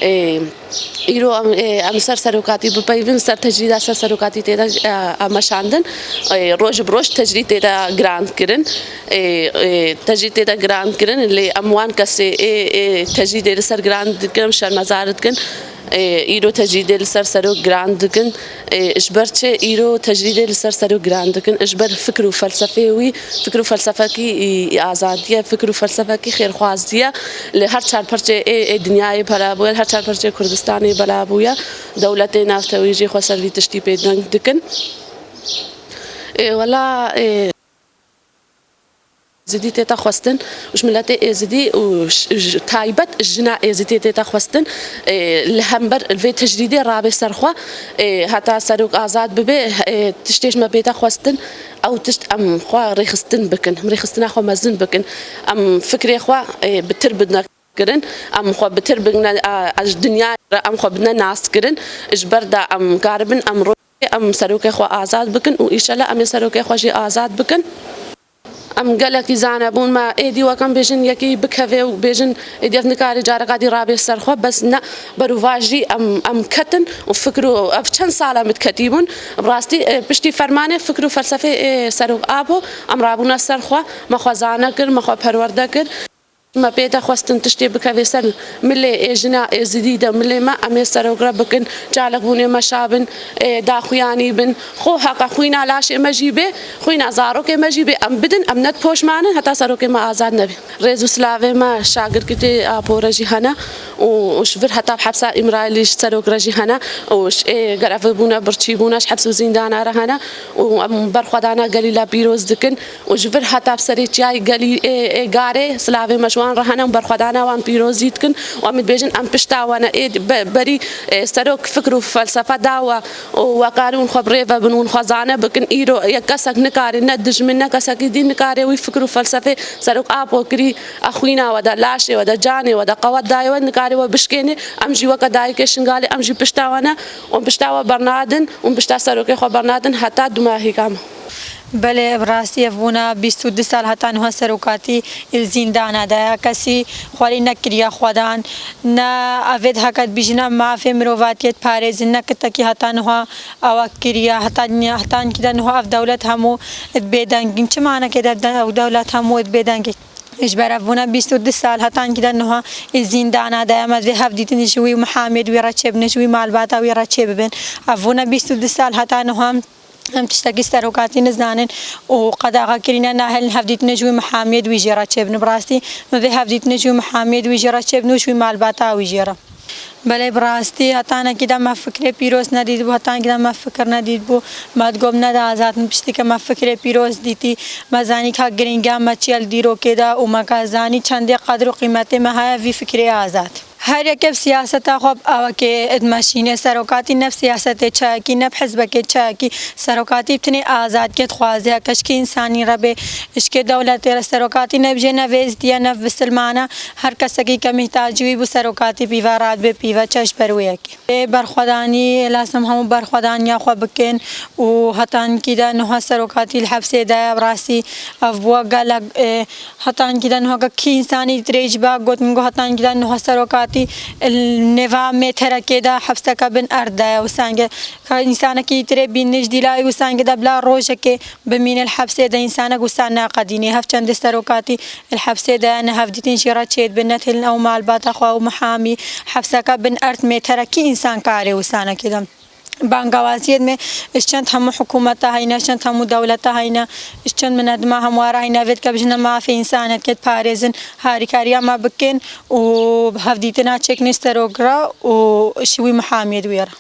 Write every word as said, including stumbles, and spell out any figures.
Ê, îro em, ê, em ser serokatî bipeyvin, ser tecrîda ser serokatî tê de, e, e, meşandin. Ê, roj bi roj tecrîd tê de girandkirin. Ê, ê, tecrîd tê de girandkirin, lê em wan kesê ê, ê tecrîdê li ser girand dikin, em şermezar dikin. Ê, îro tecrîdê li ser serok girand dikin. Ê, ji ber çi îro tecrîdê li ser serok girand dikin? Ji ber fikr û felsefeyê wî, fikr û felsefekî, î, î azadî ye, fikr û felsefekî xêrxwazî ye. Li her çar perçê ê, ê dinyayê bela bûye, li her çar perçê Kurdistanê bela bûye. Dewletê navtewî jî xwe ser vî tiştî pêdeng dikin. Ê, wela, ê, Êzidî tête xwestin û ji miletê Êzidî û j-, j-, taybet jina Êzidî tête xwestin, ê, li hember vê tecrîdê rabe ser xwe, ê, heta serok azad bibe, ê, tiştê ji me pête xwestin, ew tişt em xwe rêxistin bikin, em rêxistina xwe mezin bikin, em fikrê xwe, ê, bitir bidne kirin, em xwe bitir bigine, a, a, ji dinya re em xwe bidine nas kirin, ji ber da em karibin em rojê em serokê xwe azad bikin û îşela em ê serokê xwe jî azad bikin. Em gelekî zane bûn me êdî wek em bêjin yekî bikeve û bêjin êdî ev nikare careka dî rabê ser xwe, bes ne, berûva jî em, em ketin û fikr û ev çend sal em diketî bûn. Bi rastî, e, piştî fermanê fikr û felsefê, e, Serok Apo em rabûne ser xwe, me xwe zane kir, me xwe perwerde kir. Me pê de xwestin tiştê bikeve ser milê ê jina êzidî de, milê me, em ê serokre bikin, çalakbûnê me şa bin, ê daxuyanî bin. Xwe heqa xwîna laşê me jî bê, xwîna zarokê me jî bê, em bidin, em ne poşmanin heta serokê me azad nebe. Rêz û silavê me şagirtê Apo re jî hene û, û ji vir heta bi hepsa Îmraîlî ji serok re jî hene û ji ê gerevê bûne, birçî bûne, ji heps û zîndana re hene û em berxwedana Gelîla pîroz dikin. û ji vir heta bi serê çiyayê gelî ê, ê Garê silavê me ji wan re hene û berxwedana wan pîrozî dikin û em dibêjin em pişta we ne. Ê be-, berî, ê, serok fikr û felsefe da we û we karî hûn xwe bi rê ve bin, hûn xwe zane bikin. Îro yek kesek nikare, ne dijmin ne kesekî dî nikare wî fikr û felsefê Serok Apo kirî, a xwîna we de, laşê we de, canê we de qewet daye we, nikare we bişkêne. Em jî weke dayikê Şingalê, em jî pişta we ne û pişta we bernadin û pişta serokê xwe bernadin heta dumahîka me. Belê, bi rastî ev bûna bîst û du sal heta niha serokatî li zîndana de ye. Kesî xwerî nekiriye xwedan, ne evê diheket bîjin em mafê mirovatiyê diparêzin, ne kitekî heta niha ewa kiriye. Heta, heta nikî de niha ev dewlet hemû di bêdengîn. Çi manekê de ev de-, ew dewlet hemû di bêdengî? Ji ber ev bûne bîst û du sal heta nikî de niha li zîndana de ye. Em ez vê hevdîtinê ji wî û mihamiyê di wî re çêbine, ji wî malbata wî re çêbibin. Ev bûne bîst û du sal heta niha. Em tiştekî serokatî nizanin û qedaxe kirîne, nahêlin hevdîtinê ji wî mihamiyê di wî jê re çêbin. Bi rastî min vê hevdîtinê ji wî mihamiyê di wî jê re çêbin û ji wî malbata wî jê re. Belê, bi rastî hetanekî de me fikrê pîroz nedîtibû, hetanekî de me fikir nedîtibû. Me digot ne de azad in, piştî ke me fikrê pîroz dîtî, me zanî ka girîngiya me çi ye li dîrokê de û me ka zanî çendê qedr û qîmetê me heye vî fikrê azad. Her yeke bi siyaseta xwe bi awekê dimeşîne. Serokatî ne bi siyasetê çayekî, ne bi hizbekê çayekî. Serokatî bi tinê azadiyê dixwaze. Ke ji kî însanî re bê, ji kê dewletê re, serokatî ne bi jê, ne bi êzidî ye, ne bi misilman e. Her kesekî ke mîhtacî wî bû, serokatî pîve radibe, pîve çe ji ber wê yekê. Ê berxwedanî, lazim hemû berxwedaniya xwe bikin û heta nikî de niha serokatî li hepsê de ye. Bi rastî ev bûye gelek, ê, Heta nikî de niha ke kî însanî tirê ji ba gotin, got heta nikî de niha serokatî li nêva mêterekê de hepseke bin erd de ye. Wisa ke ka însanekî tirê bînin ji dîlayî, wisa ke de bila rojekê bimîne li hepsê de, însanek wisa neqedînê. Hev çendê serokatî li hepsê de ne hevdîtin jê re çêdibin, ne têlin ew malbata xwe û mihamî, hepseke bin erd mêterekî însan karê wisanekê de. Bangawaziyê me ji çend hemû hikûmeta heyne, ji çend hemû dewleta heyne, ji çend minedima hemwara heyne, vê dike bijine mafê însanekê diparêzin, harîkariya me bikin û hevdîtina çêkin ji serok re û ji wî mihamiyê di wê re.